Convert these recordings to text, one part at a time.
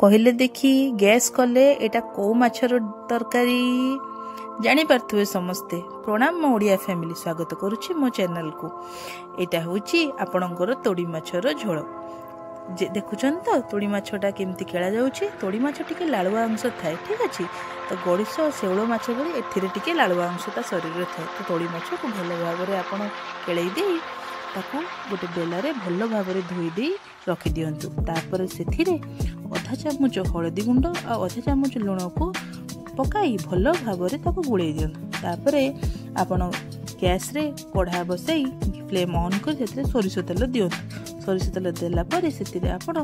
କହିଲେ ଦେଖି, ଗ୍ୟାସ୍ କଲେ ଏଇଟା କେଉଁ ମାଛର ତରକାରୀ? ଜାଣିପାରୁଥିବେ ସମସ୍ତେ। ପ୍ରଣାମ ମୋ ଓଡ଼ିଆ ଫ୍ୟାମିଲି, ସ୍ୱାଗତ କରୁଛି ମୋ ଚ୍ୟାନେଲକୁ। ଏଇଟା ହେଉଛି ଆପଣଙ୍କର ତୋଡ଼ି ମାଛର ଝୋଳ। ଯେ ଦେଖୁଛନ୍ତି ତ ତୋଡ଼ି ମାଛଟା କେମିତି କେଳା ଯାଉଛି। ତୋଡ଼ି ମାଛ ଟିକେ ଲାଳୁଆ ଅଂଶ ଥାଏ, ଠିକ୍ ଅଛି ତ? ଗଡ଼ିଶ ଶେଉଳ ମାଛ ଭଳି ଏଥିରେ ଟିକେ ଲାଳୁଆ ଅଂଶ ତା ଶରୀରରେ ଥାଏ। ତ ତୋଡ଼ି ମାଛକୁ ଭଲ ଭାବରେ ଆପଣ କେଳେଇ ଦେଇ ତାକୁ ଗୋଟେ ବେଲାରେ ଭଲ ଭାବରେ ଧୋଇ ଦେଇ ରଖିଦିଅନ୍ତୁ। ତାପରେ ସେଥିରେ ଅଧା ଚାମଚ ହଳଦୀ ଗୁଣ୍ଡ ଆଉ ଅଧା ଚାମଚ ଲୁଣକୁ ପକାଇ ଭଲ ଭାବରେ ତାକୁ ଗୋଳେଇ ଦିଅନ୍ତୁ। ତାପରେ ଆପଣ ଗ୍ୟାସ୍ରେ କଢ଼ା ବସାଇ ଫ୍ଲେମ୍ ଅନ୍ କରି ସେଥିରେ ସୋରିଷ ତେଲ ଦିଅନ୍ତୁ। ସୋରିଷ ତେଲ ଦେଲା ପରେ ସେଥିରେ ଆପଣ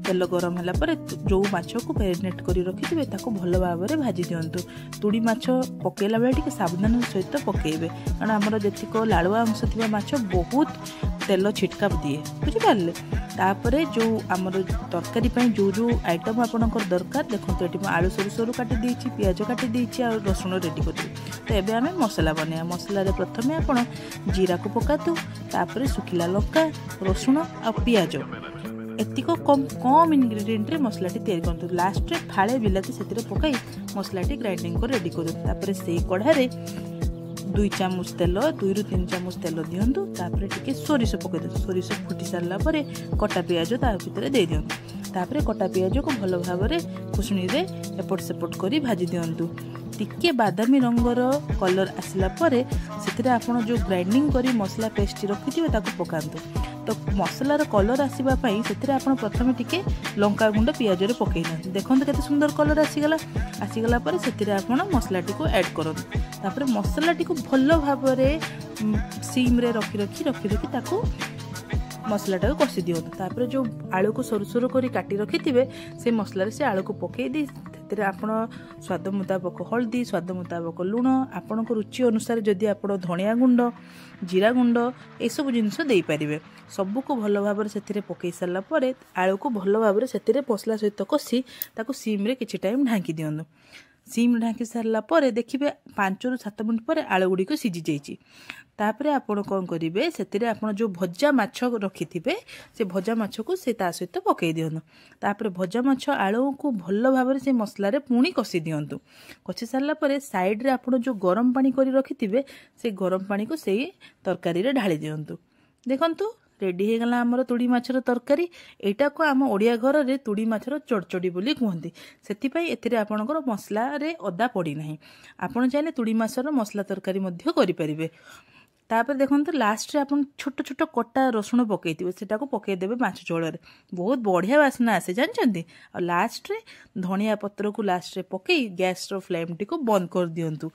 ତେଲ ଗରମ ହେଲା ପରେ ଯେଉଁ ମାଛକୁ ମ୍ୟାରିନେଟ୍ କରି ରଖିଥିବେ, ତାକୁ ଭଲ ଭାବରେ ଭାଜି ଦିଅନ୍ତୁ। ତୁଡ଼ି ମାଛ ପକାଇଲା ବେଳେ ଟିକେ ସାବଧାନ ସହିତ ପକାଇବେ, କାରଣ ଆମର ଯେତିକ ଲାଳୁଆ ଅଂଶ ଥିବା ମାଛ ବହୁତ ତେଲ ଛିଟକା ଦିଏ, ବୁଝିପାରିଲେ? ତାପରେ ଯେଉଁ ଆମର ତରକାରୀ ପାଇଁ ଯେଉଁ ଯେଉଁ ଆଇଟମ୍ ଆପଣଙ୍କର ଦରକାର, ଦେଖନ୍ତୁ, ଏଠି ମୁଁ ଆଳୁ ସରୁ ସରୁ କାଟି ଦେଇଛି, ପିଆଜ କାଟି ଦେଇଛି ଆଉ ରସୁଣ ରେଡ଼ି କରିଦେବି। ତ ଏବେ ଆମେ ମସଲା ବନେଇବା। ମସଲାରେ ପ୍ରଥମେ ଆପଣ ଜିରାକୁ ପକାନ୍ତୁ, ତାପରେ ଶୁଖିଲା ଲଙ୍କା, ରସୁଣ ଆଉ ପିଆଜ। ଏତିକ କମ୍ କମ୍ ଇନଗ୍ରିଡ଼ିଏଣ୍ଟରେ ମସଲାଟି ତିଆରି କରନ୍ତୁ। ଲାଷ୍ଟରେ ଫାଳେ ବିଲାତି ସେଥିରେ ପକାଇ ମସଲାଟି ଗ୍ରାଇଣ୍ଡିଙ୍ଗ କରି ରେଡ଼ି କରନ୍ତୁ। ତାପରେ ସେଇ କଢ଼ାରେ 2 ଚାମଚ ତେଲ, 2ରୁ 3 ଚାମଚ ତେଲ ଦିଅନ୍ତୁ। ତାପରେ ଟିକେ ସୋରିଷ ପକାଇ ଦିଅନ୍ତୁ। ସୋରିଷ ଫୁଟି ସାରିଲା ପରେ କଟା ପିଆଜ ତା ଭିତରେ ଦେଇଦିଅନ୍ତୁ। ତାପରେ କଟା ପିଆଜକୁ ଭଲ ଭାବରେ ଖୁସୁଣିରେ ଏପଟ ସେପଟ କରି ଭାଜି ଦିଅନ୍ତୁ। ଟିକେ ବାଦାମୀ ରଙ୍ଗର କଲର୍ ଆସିଲା ପରେ ସେଥିରେ ଆପଣ ଯେଉଁ ଗ୍ରାଇଣ୍ଡିଙ୍ଗ କରି ମସଲା ପେଷ୍ଟଟି ରଖିଥିବେ, ତାକୁ ପକାନ୍ତୁ। ତ ମସଲାର କଲର୍ ଆସିବା ପାଇଁ ସେଥିରେ ଆପଣ ପ୍ରଥମେ ଟିକେ ଲଙ୍କା ଗୁଣ୍ଡ ପିଆଜରେ ପକାଇ ଦିଅନ୍ତୁ। ଦେଖନ୍ତୁ କେତେ ସୁନ୍ଦର କଲର୍ ଆସିଗଲା। ଆସିଗଲା ପରେ ସେଥିରେ ଆପଣ ମସଲାଟିକୁ ଆଡ଼୍ କରନ୍ତୁ। ତାପରେ ମସଲାଟିକୁ ଭଲ ଭାବରେ ସିମ୍ରେ ରଖି ରଖି ରଖି ରଖି ତାକୁ ମସଲାଟାକୁ କଷି ଦିଅନ୍ତୁ। ତାପରେ ଯେଉଁ ଆଳୁକୁ ସରୁ ସରୁ କରି କାଟି ରଖିଥିବେ, ସେ ମସଲାରେ ସେ ଆଳୁକୁ ପକାଇ ଦେଇ ସେଥିରେ ଆପଣ ସ୍ୱାଦ ମୁତାବକ ହଳଦୀ, ସ୍ୱାଦ ମୁତାବକ ଲୁଣ, ଆପଣଙ୍କ ରୁଚି ଅନୁସାରେ ଯଦି ଆପଣ ଧଣିଆ ଗୁଣ୍ଡ, ଜିରା ଗୁଣ୍ଡ ଏସବୁ ଜିନିଷ ଦେଇପାରିବେ। ସବୁକୁ ଭଲ ଭାବରେ ସେଥିରେ ପକାଇ ସାରିଲା ପରେ ଆଳୁକୁ ଭଲ ଭାବରେ ସେଥିରେ ମସଲା ସହିତ କଷି ତାକୁ ସିମ୍ରେ କିଛି ଟାଇମ୍ ଢାଙ୍କି ଦିଅନ୍ତୁ। ସିମ୍ ଢାଙ୍କି ସାରିଲା ପରେ ଦେଖିବେ 5ରୁ 7 ମିନିଟ୍ ପରେ ଆଳୁ ଗୁଡ଼ିକ ସିଝି ଯାଇଛି। ତାପରେ ଆପଣ କ'ଣ କରିବେ? ସେଥିରେ ଆପଣ ଯେଉଁ ଭଜା ମାଛ ରଖିଥିବେ, ସେ ଭଜା ମାଛକୁ ସେ ତା ସହିତ ପକାଇ ଦିଅନ୍ତୁ। ତାପରେ ଭଜା ମାଛ ଆଳୁକୁ ଭଲ ଭାବରେ ସେ ମସଲାରେ ପୁଣି କଷି ଦିଅନ୍ତୁ। କଷି ସାରିଲା ପରେ ସାଇଡ଼ରେ ଆପଣ ଯେଉଁ ଗରମ ପାଣି କରି ରଖିଥିବେ, ସେ ଗରମ ପାଣିକୁ ସେଇ ତରକାରୀରେ ଢାଳି ଦିଅନ୍ତୁ। ଦେଖନ୍ତୁ, ରେଡ଼ି ହେଇଗଲା ଆମର ତୁଡ଼ି ମାଛର ତରକାରୀ। ଏଇଟାକୁ ଆମ ଓଡ଼ିଆ ଘରରେ ତୁଡ଼ି ମାଛର ଚଡ଼ଚଡ଼ି ବୋଲି କୁହନ୍ତି। ସେଥିପାଇଁ ଏଥିରେ ଆପଣଙ୍କର ମସଲାରେ ଅଦା ପଡ଼ିନାହିଁ। ଆପଣ ଚାହିଁଲେ ତୁଡ଼ି ମାଛର ମସଲା ତରକାରୀ ମଧ୍ୟ କରିପାରିବେ। ତାପରେ ଦେଖନ୍ତୁ, ଲାଷ୍ଟରେ ଆପଣ ଛୋଟ ଛୋଟ କଟା ରସୁଣ ପକାଇଥିବେ, ସେଟାକୁ ପକାଇଦେବେ ମାଛ ଝୋଳରେ। ବହୁତ ବଢ଼ିଆ ବାସ୍ନା ଆସେ, ଜାଣିଛନ୍ତି? ଆଉ ଲାଷ୍ଟରେ ଧନିଆ ପତ୍ରକୁ ଲାଷ୍ଟରେ ପକାଇ ଗ୍ୟାସ୍ର ଫ୍ଲେମ୍ଟିକୁ ବନ୍ଦ କରିଦିଅନ୍ତୁ।